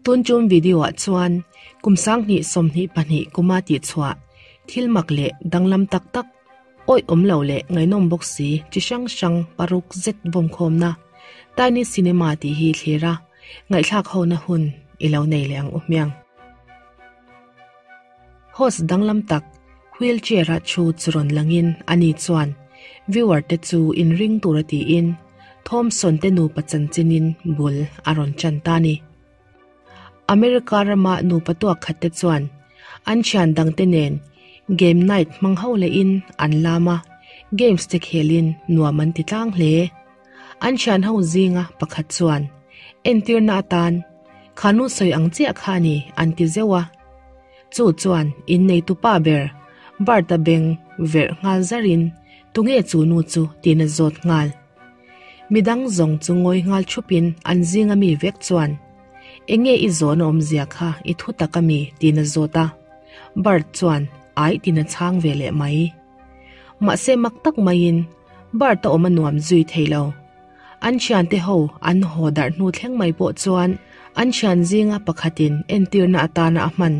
Tun tum video ah chuan kum 2022 kuma tihchhuah thil mak leh danglam tak tak, awih awm lo leh ngaihnawm bawk si chi hrang hrang paruk zet vawmkhawmna Tiny Cinema tih hi thlir a, ngaihthlak hona hun i lo nei leh ang u hmiang. Host danglam tak wheelchair a thu chu rawn langin ani chuan viewer te chu inring tura tiin Thompson te nupa chanchinin bul a rawn chan ta a ni. America rama nupa tuak khat te chuan an thian dang te nen game night hmang ho lehin an lam a, games te khelin nuam an ti tlang hle. An thian ho zinga pakhat chuan entirna atan Khanu sawi ang chiah kha a ni an ti zeuh a. Chu chuan inneitu pa ber Bart-a beng verh nghal zarin tunge chu nu chu tiin a zawt nghal. Midang zawng chu ngawi nghal thupin an zinga mi vek chuan Enge i zawhna awmzia kha i thu tak a mi tiin a zawt a. Bart chuan Aih tiin a chhang ve leh mai. Mahse mak tak maiin Bart-a awm a nuam zui thei lo. An thiante ho an haw darh hnu thleng mai pawh chuan an thian zinga pakhatin entirna atana a hman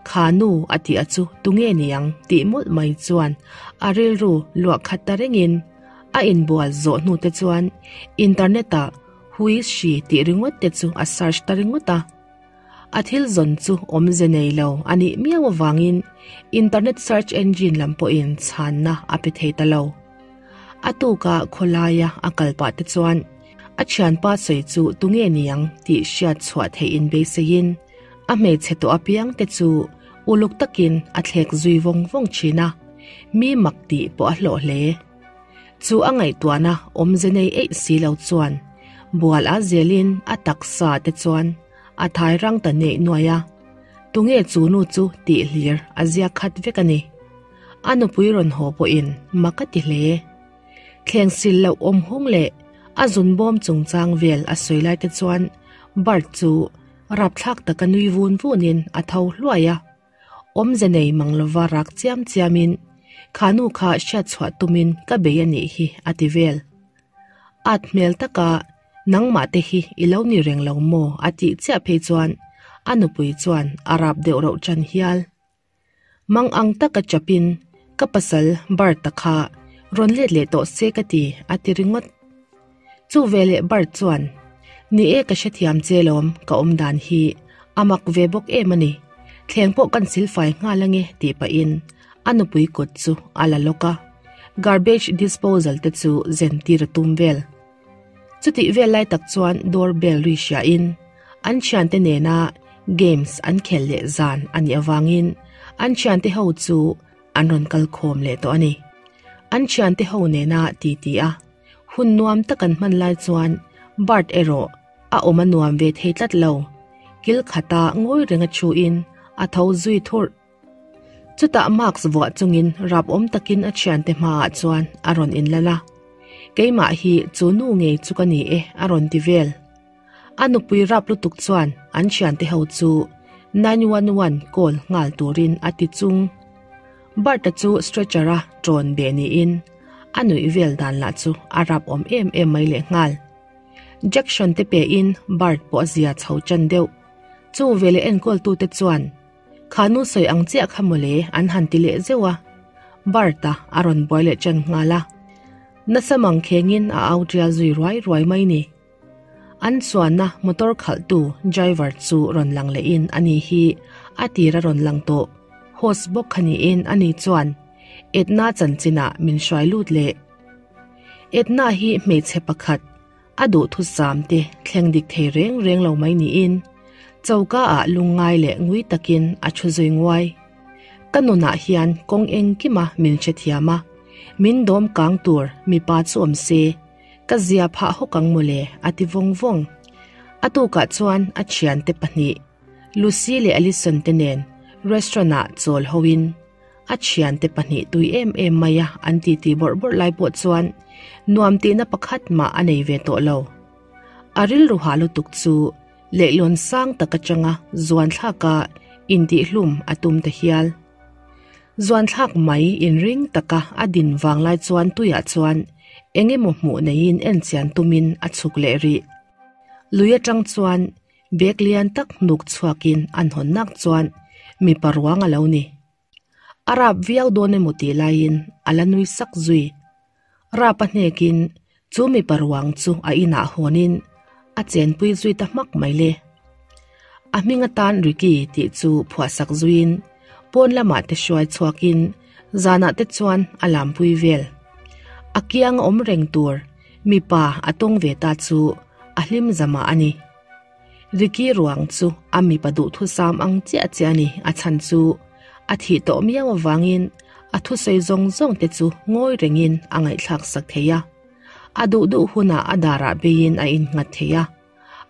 kha nu a tih a chu tunge niang tih mawlh mai chuan a rilru luah khat ta rengin a inbual zawh hnu te chuan internet ah who is she tih ringawt te chu a search ta ringawt a. A thil zawn chu awmze nei lo a nih miau avangin internet search engine lam pawhin chhanna a pe thei ta lo. A tuka khawlaia a kal pah te chuan a thianpa sawi chu tunge niang tih hriat chhuah theih inbeiseiin a hmeichhe tawh apiang te chu uluk takin a thlek zui vawng vawng thin a, mi mak tih pawh a hlawh hle. Chu a ngaihtuahna awmze nei eih si lo chuan bual a zelin a taksa te chuan a thai rang ta neih nuai a, tunge chu nu chu tih hlir a zia khat vek a ni. A nupui rawn haw pawhin mak a ti hle. Thleng sil loh awm hung leh a zun bawm chungchang vel a sawi lai te chuan Bart chu rapthlak taka nui vun vunin a tho hluai a. Awmze nei mang lova rak chiam chiamin kha nu kha hriat chhuah tumin ka bei a nih hi a ti vel. At hmel taka nangmah te hi i lo ni reng lo maw a tih chiah phei chuan a nupui chuan a rap deuh rauh tan hial. Mang ang taka chapin ka pasal Bart-a kha rawn let leh tawh se ka ti a ti ringawt. Chu veleh Bart chuan, Ni e ka hrethiam che lawm, ka awm dan hi a mak ve bawk em a ni. Thleng pawh kan silfai nghal ange tih pahin a nupui kut chu a la lawk a, garbage disposal te chu zen tir a tum vel. Chutih vel lai tak chuan door bell ri hriain an thiante nena games an khel leh zan a nih avangin an thiante ho chu an rawn kal khawm leh tawh a ni. An thiante ho nena titi a Hun nuam tak an hman lai chuan Bart erawh a awm a nuam ve thei tlat lo. Kil khata ngawi renga thuin a tho zui thurh. Chutah mask vuah chungin rap awm takin a thiante hmaah chuan a rawn inlan a. Keimah hi chu nu ngei chu ka ni e a rawn ti vel. A nupui rap lutuk chuan an thiante ho chu 911 call nghal turin a ti chung. Bart-a chu stretcher-a ṭawn beh niin a nuih vel dan lah chu a rap awm em em mai leh nghal. Jackson te pein Bart pawh a zia chho ṭan deuh. Chu veleh enkawltute chuan Kha nu sawi ang chiah kha mawle an han ti leh zeuh a. Bart-a a rawn buai leh ṭan nghal a. Nasa mangkhengin a au ṭial zui ruai ruai mai ni. An chuanna motor khalhtu driver chu rawn lang lehin a ni hi a tir a rawn lang tawh. Host bawk kha niin a ni chuan Edna chanchinah min hruai lut leh. Edna hi hmeichhe pakhat a duhthusam te thleng dik thei reng reng lo mai niin choka ah lungngai leh ngui takin a thu zui nguai. Ka nunah hian kawng engkima min hrethiam a, min dawm kang tur mipa chu awm se. Ka zia phah hawk ang mawle a ti vawng vawng. A tukah chuan a thiante pahnih, Lucy leh Allison te nen restaurant ah chawl hoin a thiante pahnih tui em em mai a an titi bawrh bawrh lai pawh chuan nuam tihna pakhat mah a nei ve tawh lo. A rilru hah lutuk chu leihlawn sang tak atanga zuan thlaka intihhlum a tum ta hial. Zuan thlak mai inring taka a din vang lai chuan tuiah chuan eng emaw hmuh neiin en chian tumin a chhuk leh rih. Lui atang chuan Bag lian tak hnuk chhuakin an hawn nak chuan mipa ruang a lo ni. A rap viau dawn emaw tih laiin a la nui sak zui. Rap a hnekin chu mipa ruang chu a inah hawnin a chenpui zui ta hmak mai le. A hming atan Ricky tih chu phuahsak zuiin pawn lamah te hruai chhuakin zanah te chuan a lampui vel. A kiang a awm reng tur mipa a tawng ve ta chu a hlim zamah a ni. Ricky ruang chu a mipa duhthusam ang chiah chiah a ni, a chhan chu a thih tawh miau avangin a thusawi zawng zawng te chu ngawi rengin a ngaihthlak sak thei a. A duh duh hunah a darah beiin a innghat thei a,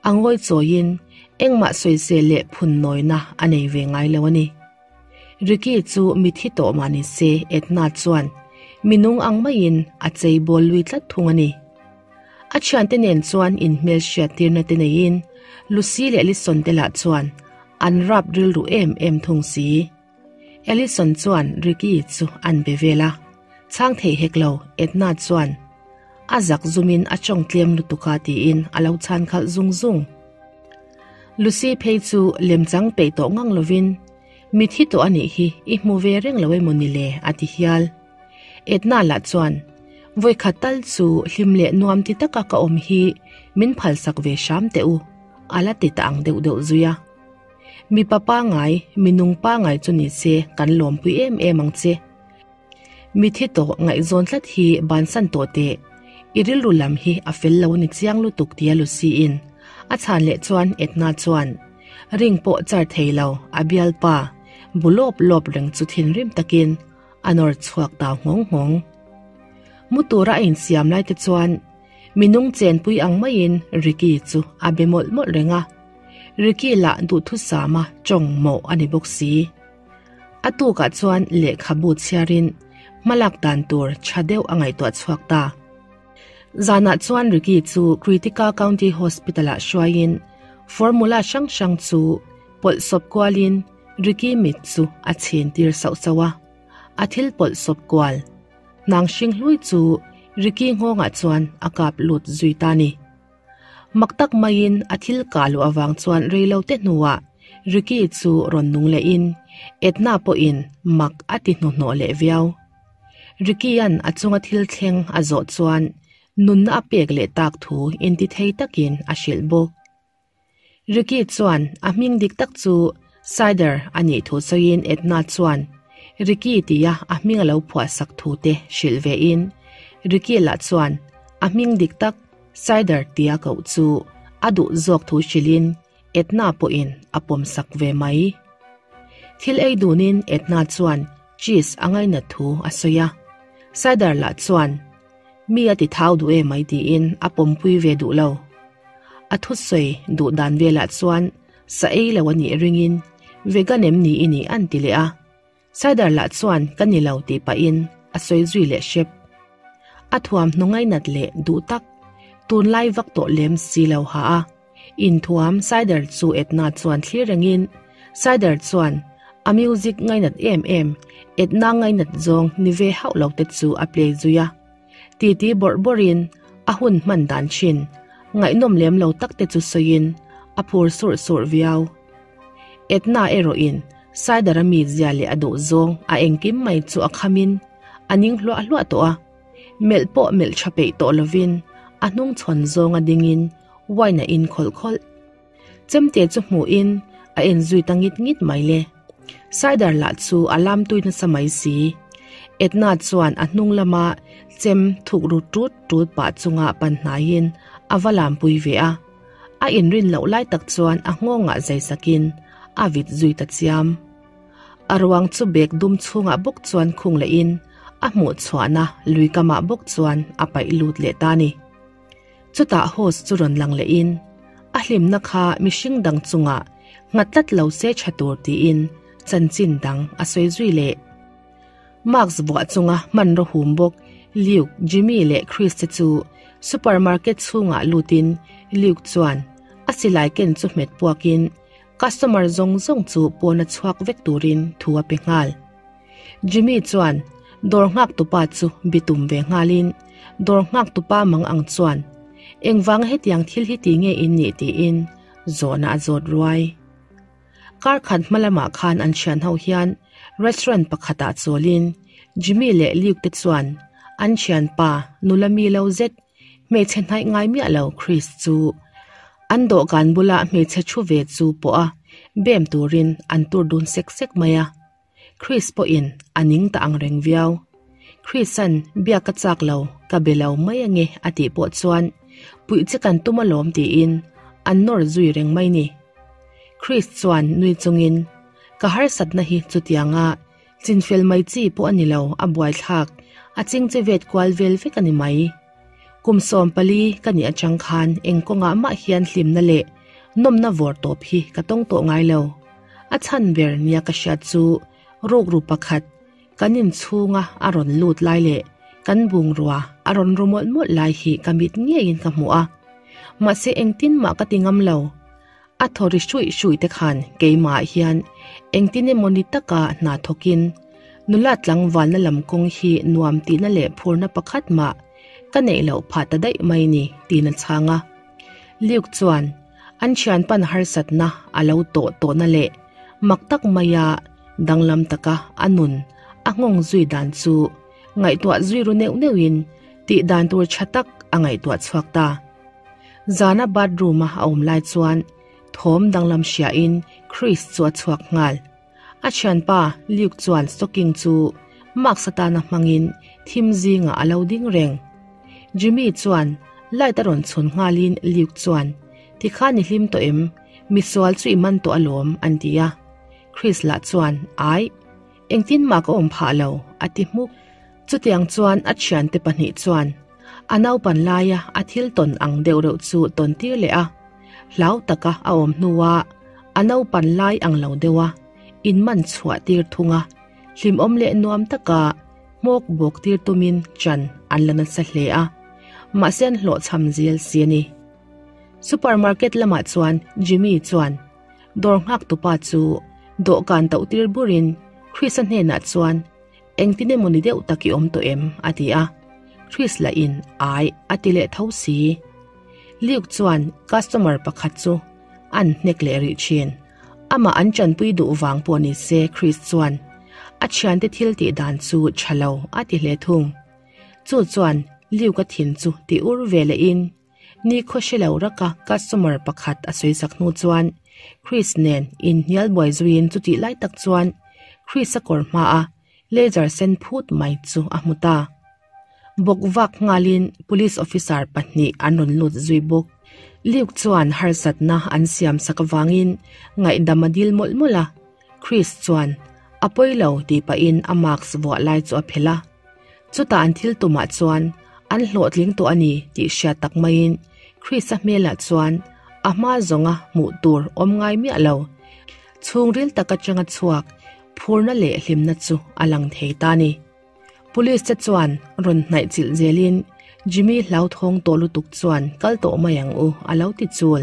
a ngawi chawiin engmah sawisel leh phun nawina a nei ve ngai lo a ni. Ricky chu mithi tawh mah ni se Edna chuan minung ang maiin a chei bawl lui tlat thung a ni. A thiante nen chuan inhmel hriat tirna te neiin Lucy leh Allison te lah chuan an rap rilru em em thung si. Allison chuan Ricky chu an be vel a, chhang thei hek lo Edna chuan a zak zumin a tawng tlem lutuk a tiin a lo chhan khalh zung zung. Lucy phei chu lemchang peih tawh ngang lovin, Mithi tawh a nih hi, i hmu ve reng lo emaw ni le? a ti hial. Edna lah chuan, Vawikhat tal chu hlim leh nuam ti taka ka awm hi min phalsak ve hram teh u, a la ti ta ang deuh deuh zui a. Mipa pangai, minung pangai chu ni se kan lawmpui em em ang che. Mithi tawh ngaihzawn tlat hi bansan tawh teh, i rilru lam hi a fel lo a ni chiang lutuk tia Lucy-in a chhan leh chuan Edna chuan ring pawh char thei lo a bialpa bu lawp lawp reng chu thinrim takin a nawr chhuak tau nghawng nghawng. Mu tura a insiam lai te chuan minung chenpui ang maiin Ricky chu a be mawlh mawlh reng a, Ricky lah duhthusama tawng mawh a ni bawk si. A tukah chuan lehkhabu chhiarin hmalak dan tur tha deuh a ngaihtuah chhuak ta. Zanah chuan Ricky chu Kritika County Hospital-ah hruaiin formula hrang hrang chu pawlh sawp kualin Ricky mit chu a chhin tir sauh sauh a. A thil pawlh sawp kual hnang hring hlui chu Ricky nghawngah chuan a kap lut zui ta ni. Mak tak maiin a thil kah luh avang chuan reilote hnuah Ricky chu rawn nung lehin Edna pawhin mak a ti hnuhnawh leh viau. Ricky-a'n a chunga thil thleng a zawh chuan nunna a pek leh tak thu intithei takin a hrilh bawk. Ricky chuan a hming dik tak chu Cider a nih thu sawiin Edna chuan Ricky tia a hming a lo phuah sak thu te hrilh vein Ricky lah chuan a hming dik tak Cider tia koh chu a duh zawk thu hrilhin Edna pawhin a pawm sak ve mai. Thil ei dunin Edna chuan cheese a ngainat thu a sawi a, Cider lah chuan Mi a ti thau duh em mai tiin a pawmpui ve duh lo. A thusawi duh dan velah chuan sa ei lo a nih ringin vegan em ni i nih an ti leh a. Cider lah chuan ka ni lo tih pahin a sawi zui leh hrep. A thuam hnu ngainat leh duh tak tunlai vak tawh lem si lo ha a. Inthuam Cider chu Edna chuan thlir rengin Cider chuan a music ngainat em em Edna ngainat zawng ni ve hauh lo te chu a play zui a. Titi bawrh bawrhin a hun hman dan thin ngaihnawm lem lo tak te chu sawiin a phur surh surh viau. Edna erawhin Cider a mizia leh a duh zawng a engkim mai chu a khamin a ning hluah hluah tawh a. Melh pawh melh tha peih tawh lovin a hnung chhawn zawnga dingin wine a in khawlh khawlh. Chemte chu hmuhin a en zui ta ngit ngit mai le. Cider lah chu a lam tui nasa mai si. Edna chuan a hnung lama chem thuk ru tut tut pah chunga pan hnaiin a va lampui ve a. A inrin loh lai tak chuan a nghawngah zai sakin a vit zui ta chiam. A ruang chu bag dum chhungah bawk chuan khung lehin a hmuh chhuahna lui kamah bawk chuan a paih lut leh ta a ni. Chutah host chu rawn lang lehin a hlimna kha mihring dang chungah nghat tlat lo se tha tur tiin chanchin dang a sawi zui leh. Mask vuah chunga hmanraw hum bawk Luke, Jimmy leh Chris te chu supermarket chhungah lutin Luke chuan a silai ken chu hmet puakin Customer zawng zawng chu pawn a chhuak vek turin thu a pe nghal. Jimmy chuan dawr nghak tupa chu bi tum ve nghalin dawr nghak tupa mang ang chuan engvanga hetiang thil hi ti nge in nih tiin Zawhna a zawt ruai. Kar khat hma lamah khan an thian ho hian restaurant pakhatah chawlin Jimmy leh Luke te chuan an thianpa nula mi lo zet hmeichhe hnaih ngai miah lo Chris chu an dawhkan bula hmeichhe thu ve chu pawh a bem turin an tur dun sek sek mai a. Chris pawhin a ning ta ang reng viau. Chris-a'n biak ka chak lo, ka be lo mai ange a tih pawh chuan puih che kan tum alawm tiin an nawr zui reng mai ni. Chris chuan nui chungin, Ka harsatna hi chutianga chinfel mai chi pawh a ni lo, a buaithlak, a chingche vet kual vel vek a ni mai. Kum 14 ka nih atang khan eng kawngah mah hian hlimna leh nawmna vawr tawp hi ka tawng tawh ngai lo. A chhan ber nia ka hriat chu rukru pakhat kan inchhunga a rawn lut lai leh kan bungrua a rawn ru mawlh mawlh lai hi ka mit ngeiin ka hmu a. Mahse engtin mah ka ti ngam lo. A thaw ri hruih hruih te khan keimah hian engtin emaw ni taka hna thawkin nula tlangvalna lam kawng hi nuam tihna leh phurna pakhat mah ka neih loh phah ta daih mai ni tiin a chhang a. Luke chuan an thianpan harsatna a lo tawh tawhna leh mak tak maia danglam taka a nun a nghawng zui dan chu ngaihtuah zui ru neuh neuhin tih dan tur tha tak a ngaihtuah chhuak ta. Zana bathroom a a awm lai chuan thawm danglam hriain Chris chu a chhuak nghal. A thianpa Luke chuan stocking chu mask atana hmangin thim zingah a lo ding reng. Jimmy chuan light a rawn chhun nghalin Luke chuan, Tikhan i hlim tawh em? Misual chu i man tawh alawm, an ti a. Chris lah chuan, Aih, engtin mah ka awm phah lo, a ti hmuk. Chutiang chuan a thiante pahnih chuan a naupan laia a thil tawn ang deuh reuh chu tawn tir leh a, hlau taka a awm hnua a naupan lai ang lo deuha inman chhuah tir thung a, hlimawm leh nuam taka hmawk bawk tir tumin chan an la nasa hle a, mahse an hlawhchham zel si a ni. Supermarket lamah chuan Jimmy chuan dawr nghak tupa chu dawhkan tauh tir burin Chris-a hnenah chuan Engtin emaw ni deuh tak i awm tawh em? a ti a. Chris lahin Ai a ti leh tho si. Luke chuan customer pakhat chu an hnek leh rih thin. Amah an chanpui duh vang pawh ni se Chris chuan a thiante thil tih dan chu tha lo a ti hle thung. Chu chuan Luke-a thin chu ti ur ve lehin Ni khaw hre lo raka customer pakhat a sawi sak hnu chuan Chris nen inhnial buai zuiin chutih lai tak chuan Chris a kawr hmaa laser sen phut mai chu a hmu ta. Bawk vak nghalin police officer pahnih an rawn lut zui bawk. Luke chuan harsatna an siam sak avangin ngaihdam a dil mawlh mawlh a, Chris chuan a pawi lo tih pahin a mask vuah lai chu a phelh a. Chutah an thil tumah chuan an hlawhtling tawh a ni tih hriat tak maiin Chris-a hmelah chuan a hma zawnga hmuh tur awm ngai miah lo. Chhungril tak atanga chhuak phurna leh hlimna chu a lang thei ta a ni. Police te chuan rawn hnaih chilh zelin Jimmy hlauthawng tawh lutuk chuan kal tawh mai ang u a lo ti chul.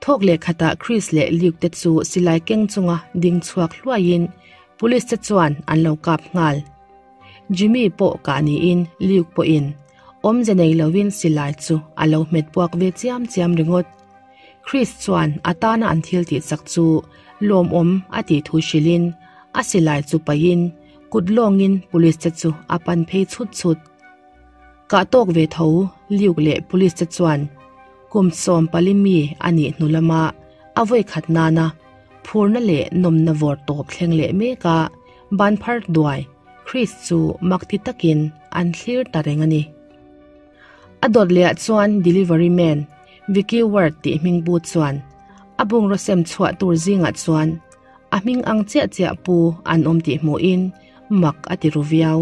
Thawk leh khatah Chris leh Luke te chu silai keng chunga ding chhuak hluaiin police te chuan an lo kap nghal. Jimmy pawh kah niin Luke pawhin awmze nei lovin silai chu a lo hmet puak ve chiam chiam ringawt. Chris chuan a tana an thil tih chak chu lawmawm a tih thu hrilhin a silai chu paihin kut lawngin police te chu a pan phei chhut chhut. Kah tawk ve tho Luke leh police te chuan kum 14 mi a nih hnu lama a vawi khat nana phurna leh nawmna vawr tawp thleng leh mek a, ban phar duai Chris chu mak ti takin an thlir ta reng a ni. A dawt lehah chuan delivery man Vicky Ward tih hming bu chuan a bungraw sem chhuah tur zingah chuan a hming ang chiah chiah pu an awm tih hmuhin mak a ti ru viau.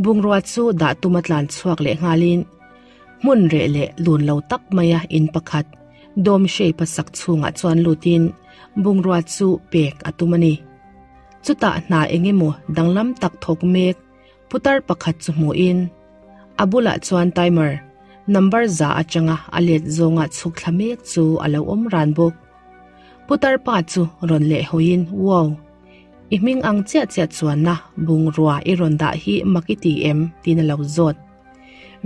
Bungrua chu dah tuma tlan chhuak leh nghalin hmun reh leh lun lo tak maia in pakhat dome shape a sak chhungah chuan lutin bungrua chu pek a tum a ni. Chutah hna eng emaw danglam tak thawk mek putar pakhat chu hmuhin a bulah chuan timer number za atanga a let zawnga chhuk thla mek chu a lo awm ran bawk. Putar pa chu rawn leh hawiin Wow! I hming ang chiah chiah chuanna bungrua i rawn dah hi mak i ti em? tiin a lo zawt.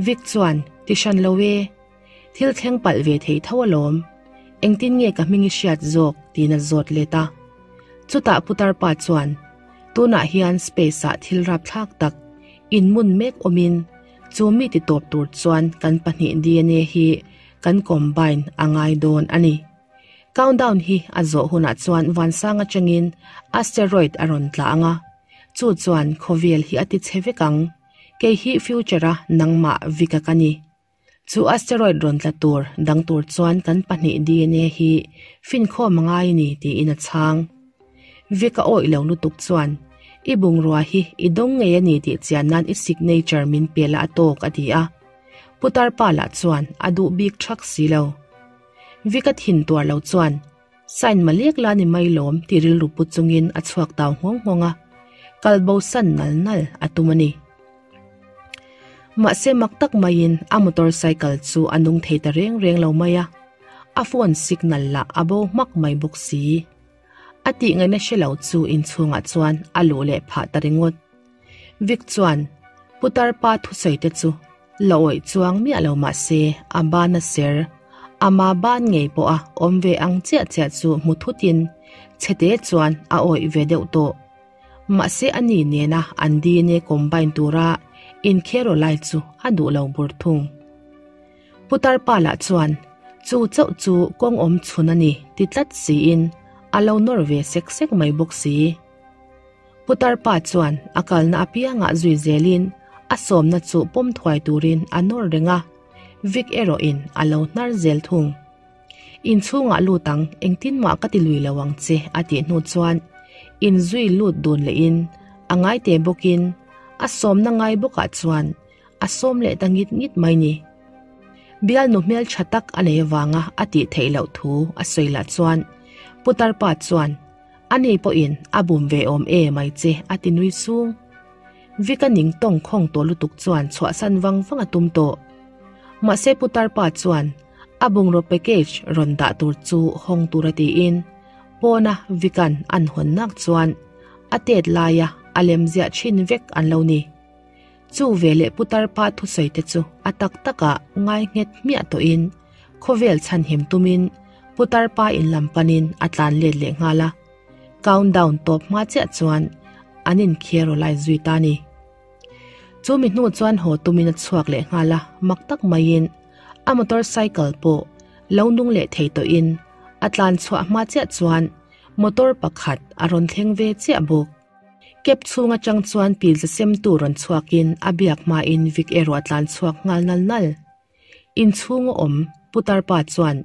Vic chuan, Ti hran lo e. Thil thleng palh ve thei tho alawm. Engtin nge ka hming i hriat zawk? tiin a zawt let a. Chutah putar pa chuan, Tunah hian space ah thil rapthlak tak inmun mek awmin chu mi ti tawp tur chuan kan pahnih DNA hi kan combine a ngai dawn a ni. Countdown hi a zawh hunah chuan vansang atangin asteroid a rawn tla ang a, chu chuan khawvel hi a ti chhe vek ang. Kei hi future-a nangmah Vika ka ni. Chu asteroid rawn tla tur dang tur chuan kan pahnih DNA hi finkhawm a ngai a ni tiin a chhang. Vika awih lo lutuk chuan, I bungrua hi i dawng ngei a ni tih chian nan i signature min pe la a tawk a ti a. Putar pa lah chuan a duh bik thak si lo. Vika thin tuar lo chuan, Sign malek la ni mai lawm ti rilru pu chungin a chhuak tau nghawng nghawng a, kal bo san nal nal a tum a ni. Mahse mak tak maiin a motorcycle chu a nung thei ta reng reng lo mai a, a phone signal lah a bo hmak mai bawk si. A tih ngaihna hre lo chu inchhungah chuan a luh leh phah ta ringawt. Vic chuan putar pa thusawi te chu La awih chuang miah lo mah se, a ban a ser. Ama ban ngei pawh a awm ve ang chiah chiah chu hmu thutin chhete chuan a awih ve deuh tawh. Mahse a ni nena an DNA combine tura inkhero lai chu a duh lo bur thung. Putar pa lah chuan chu chauh chu kawng awm chhun a ni ti tlat siin a lo nawr ve sek sek mai bawk si. Putar pa chuan a kalna apiangah zui zelin a sawmna chu pawm thuai turin a nawr reng a, Vic erawhin a lo hnar zel thung. Inchhungah lut ang, engtin mah ka ti lui lo ang che a tih hnu chuan inzui lut dun lehin a ngai te bawkin a sawmna ngai bawkah chuan a sawm leh ta ngit ngit mai ni. Bialnu hmel tha tak a nei avanga a tih theih loh thu a sawi lah chuan Putar pa chuan Ani pawhin a bum ve awm e mai che a ti nui sung. Vika ning tawng khawng tawh lutuk chuan chhuahsan vang vang a tum tawh. Mahse putar pa chuan a bungraw package rawn dah tur chu hawng tur a tiin pawna Vika'n an hawn nak chuan a tet laia a lem ziah thin vek an lo ni. Chu veleh putar pa thusawi te chu a tak takah ngai nghet hmiah tawhin khawvel chhanhim tumin putar pa in lam panin a tlan let leh nghal a, countdown tawp hma chiah chuan an inkhir aw lai zui ta ni. Chu mi hnu chuan haw tumin a chhuak leh nghal a, mak tak maiin a motorcycle pawh lo nung leh thei tawhin a tlan chhuah hma chiah chuan motor pakhat a rawn thleng ve chiah bawk. Cab chhung atang chuan pizza semtu rawn chhuakin a biak hmain Vic erawh a tlan chhuak nghal nal nal. Inchhung a awm Putar pa chuan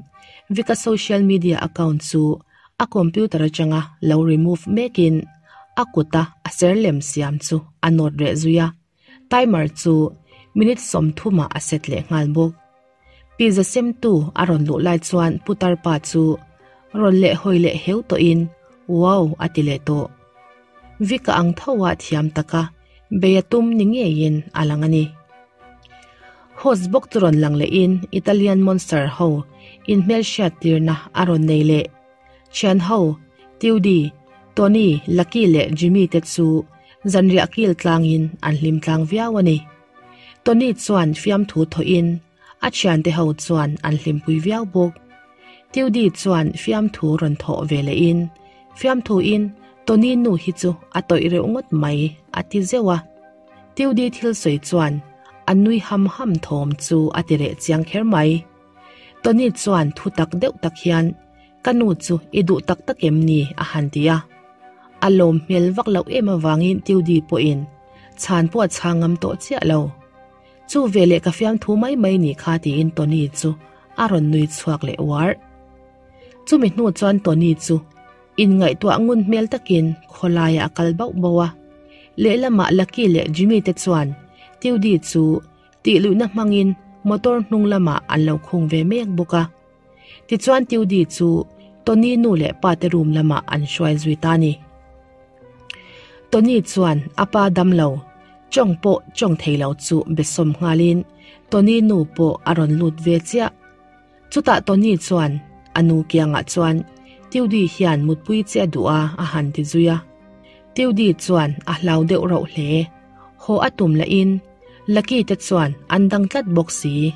Vic-a social media account chu a computer atanga lo remove mekin a kuta a ser lem siam chu a nawt reh zui a, timer chu minute 30 ah a set leh nghal bawk. Pizza semtu a rawn luh lai chuan Putar pa chu rawn leh hawi leh heu tawhin Wow a ti leh tawh. Vic-a ang tho a thiam taka bei a tum ni ngeiin a lang a ni. Host bawk chu rawn lang lehin Italian monster ho inhmelhriat tirna a rawn nei leh. Thian ho, Tudy, Tony, Lucky leh Jimmy te chu zanriah kil tlangin an hlim tlang viau a ni. Tony chuan fiamthu thawhin a thiante ho chuan an hlimpui viau bawk. Tudy chuan fiamthu rawn thawh ve lehin fiamthuin Tony nu hi chu a tawih reuh ngawt mai a ti zeuh a. Tudy thil sawi chuan a nui ham ham thawm chu a ti reh chiang kher mai. Tony chuan thu tak deuh tak hian Ka nu chu i duh tak tak em ni? a han ti a. A lawm hmel vak loh em avangin Tudy pawhin chhan pawh a chhang ngam tawh chiah lo. Chu veleh ka fiamthu mai mai ni kha tiin Tony chu a rawn nui chhuak leh uar. Chumi hnu chuan Tony chu inngaihtuah ngun hmel takin khawlaiah a kal bauh bauh a. Lehlamah Lucky leh Jimmy te chuan Tudy chu tihluihna hmangin motor hnung lamah an lo khung ve mek bawk a. Tichuan Tudy chu Tony nu leh pa te room lamah an hruai zui ta a ni. Tony chuan a pa dam lo, chawng pawh chawng thei lo chu be sawm nghalin Tony nu pawh a rawn lut ve chiah. Chutah Tony chuan a nu kiangah chuan Tudy hian mutpui che a duh a a han ti zui a. Tudy chuan a hlau deuh rauh hle. Haw a tum lahin Lucky te chuan an dang tlat bawk si.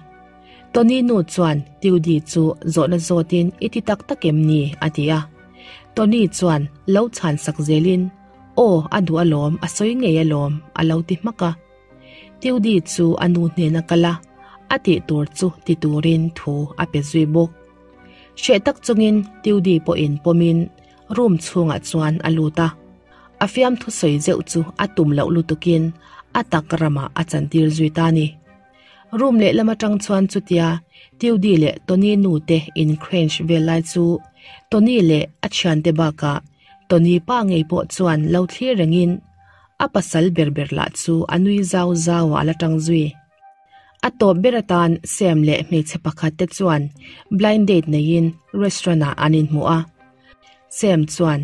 Tony nu chuan Tudy chu zawhna zawtin I ti tak tak em ni? a ti a. Tony chuan lo chhan sak zelin Aw, a duh alawm, a sawi ngei alawm, a lo ti hmak a. Tudy chu a nu hnena kal a, a tih tur chu ti turin thu a pe zui bawk. Hreh tak chungin Tudy pawhin pawmin room chhungah chuan a lut a. A fiamthu sawi zeuh chu a tum loh lutukin a tak ramah a chantir zui ta a ni. Room lehlam atang chuan chutia Tudy leh Tony nu te in crange vel lai chu Tony leh a thiante bakah Tony pa ngei pawh chuan lo thlir rengin a pasal ber ber lah chu a nui zau zau ah a la tang zui. A tawp ber atan Sam leh hmeichhe pakhat te chuan blind date neiin restaurant ah an inhmu a. Sam chuan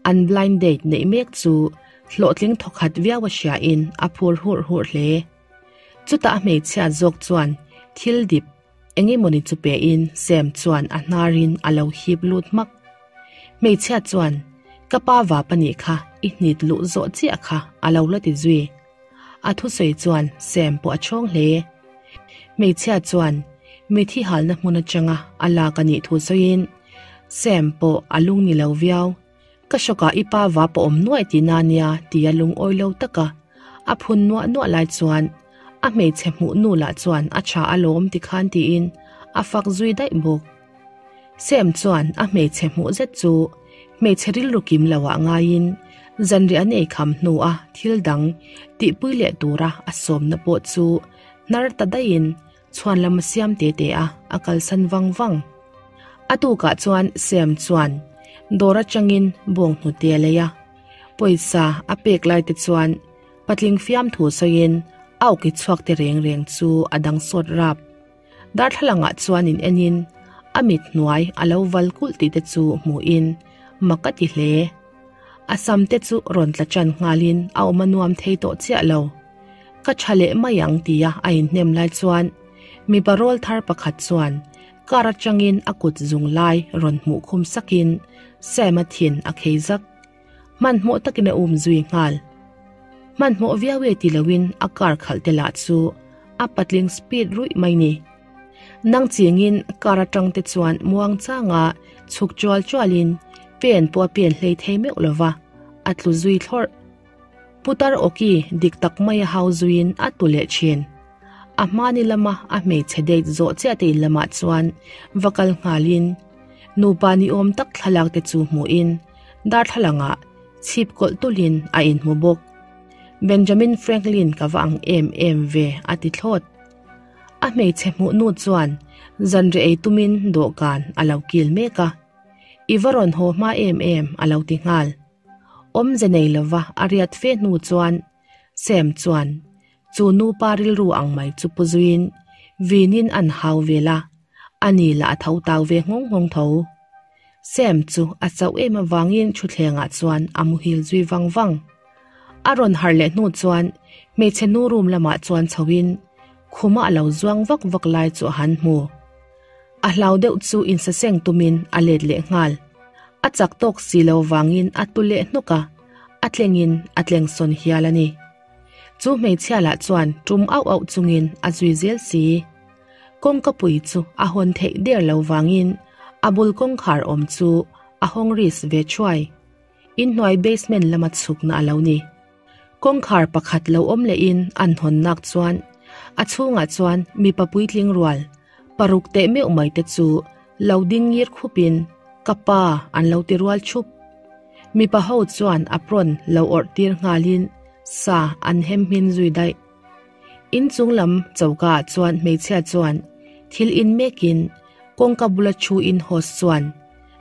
an blind date neih mek chu hlawhtling thawkhat viau a hriain a phur hurh hurh hle. Chutah a hmeichhia zawk chuan thil dip eng emawni chu pein Sam chuan a hnarin a lo hip lut hmak. Hmeichhia chuan, Ka pa vap a nih kha, i hnit luh zawh chiah kha a lo la ti zui. A thusawi chuan Sam pawh a chhawng hle. Hmeichhia chuan mithi halna hmun atanga a lak a nih thu sawiin Sam pawh a lung ni lo viau. Ka hrawkah i pa vap a awm nuaih tihna nia tia lungawi lo taka a phun nuah nuah lai chuan a hmeichhe hmuh nu lah chuan a tha alawm tikhan tiin a fak zui daih bawk. Sam chuan a hmeichhe hmuh zet chu hmeichhe rilru kim lo ah ngaiin zanriah an ei kham hnu a thil dang tihpui leh tura a sawmna pawh chu hnar ta daihin chhuan lam a siam te te a, a kalsan vang vang. A tukah chuan Sam chuan dawr atangin bawnghnute a lei a, pawisa a pek lai te chuan patling fiamthu sawiin a awki chhuak te reng reng chu a dang sawt rap. Darthlalangah chuan in enin a mit hnuai a lo val kulh tih te chu hmuhin mak a ti hle. A sam te chu rawn tla tan nghalin a awm a nuam thei tawh chiah lo. Ka tha leh mai ang tia a inhnem lai chuan mipa rawl thar pakhat chuan car atangin a kut zung lai rawn hmuh khum sakin Sam-a thin a khei zak. Hmanhmawh takin a um zui nghal. Hmanhmawh viau e ti loin a car khalh te lah chu a patling speed ruih mai ni. Nang chingin car atang te chuan muang changa chhuk chual chualin pen pawh a pen hlei thei meuh lova, a tlu zui thlawrh. Putar awki dik tak mai a hau zuiin a tu leh thin. A hmani lama a hmeichhe date zawh chiah te in lamah chuan va kal nghalin nupa ni awm tak thlalak te chu hmuhin darthlalangah chhip kawlh tulhin a inhmu bawk. Benjamin Franklin ka va ang em em ve a ti thlawt. A hmeichhe hmuh nu chuan zanriah ei tumin dawhkan a lo kil mek a, I va rawn haw hma em em a lo ti nghal. Awmze nei lova a riat fe hnu chuan Sam chuan chu nupa rilru ang mai chu pu zuiin vinin an hau vel a, ani lah a tho tau ve nghawng nghawng tho. Sam chu a chauh em avangin thutthlengah chuan a muhil zui vang vang. A rawn harh leh hnu chuan hmeichhe nu room lamah chuan chhoin khuma a lo zuang vak vak lai chu a han hmu. A hlau deuh chu insaseng tumin a let leh nghal. A chak tawk si lo vangin a tu leh hnawk a, a tlengin a tleng sawn hial a ni. Chu hmeichhia lah chuan tum auh auh chungin a zui zel si. Kawngka pui chu a hawn theih der lo vangin a bul kawngkhar awm chu a hawng ris ve thuai. Inhnuai basement lama chhukna a lo ni. Kawngkhar pakhat lo awm lehin an hawn nak chuan a chhungah chuan mipa puitling rual paruk teh meuh mai te chu lo ding ngir khupin ka pa an lo ti rual thup. Mipa ho chuan apron lo awrh tir nghalin sa an hem hmin zui daih. Inchung lam choka ah chuan hmeichhia chuan thil in mekin kawngka bula thu in host chuan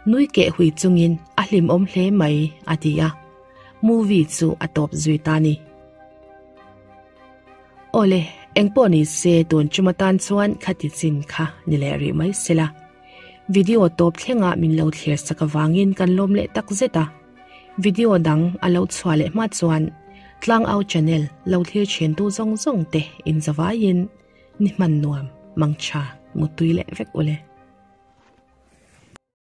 nui keh hui chungin a hlimawm hle mai a ti a, movie chu a tawp zui ta ni. Awle, engpawh ni se tun chum atan chuan khati chin kha ni leh rih mai sela. Video tawp thlengah min lo thlir sak avangin kan lawm leh tak zet a. Video dang a lo chhuah leh hma chuan Tlangau channel lo thlir thin tu zawng zawng te in zavaiin ni hman nuam mangtha mutui leh vek ule.